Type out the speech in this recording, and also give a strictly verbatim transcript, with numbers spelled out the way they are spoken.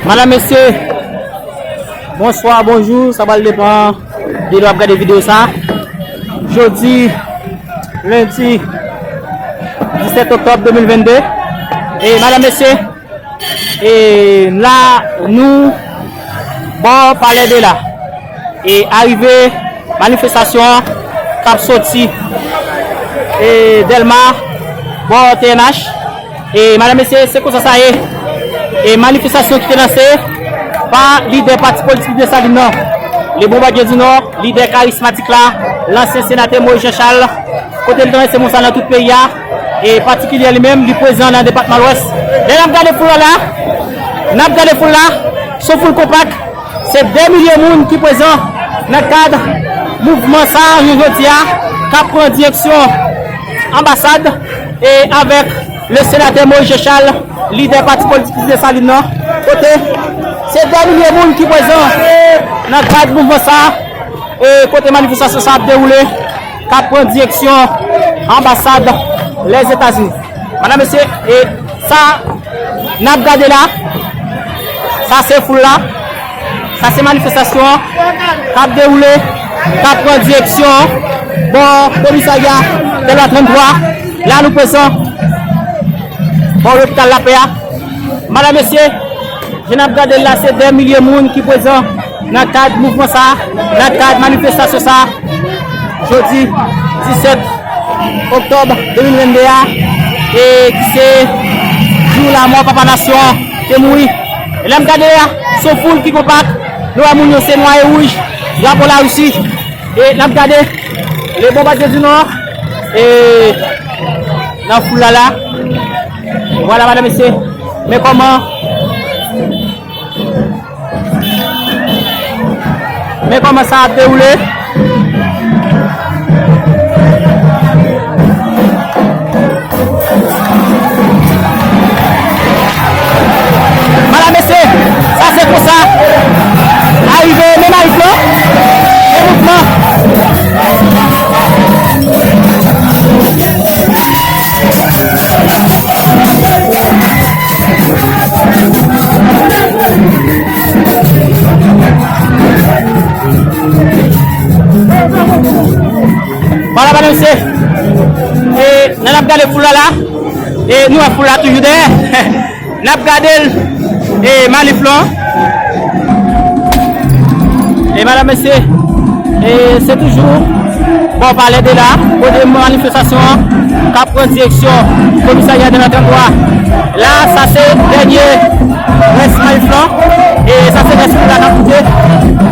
Madanm, mesye, bonswa, bonjou, sa pral depann de lè w ap gade videyo sa. Jodi, lendi disèt oktòb de mil vennde. E, madanm, mesye, e la, nou bò Palè de la. E arive manifestasyon k ap soti, e, Dèlma, bò T N H. E, madanm, mesye, se konsa sa ye. E manifestasyon ki te lanse pa lidè pati politik Desalin nan, Le Bombardier du Nord, lidè karismatik la, lansyen senatè Moïse Jean Charles, kote l te lanse mo sa nan tout peyi a, e patikilyè li menm, li prezan nan depatman Lwès. Lè n ap gade foul la, n ap gade foul la, se yon foul konpak, se de milye moun ki prezan nan kad mouvman sa a, jounen jodi a, k ap pran direksyon anbasad, e avèk le senatè Moïse Jean Charles, lidè pati politik Desalin nan, kote se de milye moun ki prezan nan kad mouvman sa a, e kote manifestasyon sa a ap dewoule, k ap pran direksyon anbasad Lèzetazini. Madanm, mesye, e sa n ap gade la, sa se foul la, sa se manifestasyon k ap dewoule, k ap pran direksyon bò komisarya Dèlma tranntwa. La nou prezan bò lopital Lapè a. Madanm, mesye, jan n ap gade l la, se de milye moun ki prezan nan kad mouvman sa a, nan kad manifestasyon sa a, jodi disèt oktòb de mil vennde a, e ki se jou lanmò papa nasyon an te mouri. E lè m gade a, se yon foul ki konpak, nou wè moun yo se nwa e wouj, drapo Larisi. E n ap gade Le Bombardier du Nord, e nan foul la la. Vwala, madanm, mesye, men kòman Men kòman sa ap dewoule. Madanm, mesye, sa se konsa. Arive men Marie Flore, e mouvman. Vwala, madanm, mesye. E, lè n ap gade foul la la, e nou wè foul la toujou dèyè. N ap gade l, e manif lan. E madanm, mesye, e se toujou bò Palè de la, kote manifestasyon an k ap pran direksyon komisarya de la tranntwa. La, sa se dènye rès manif lan. E sa se rès foul la n ap koute.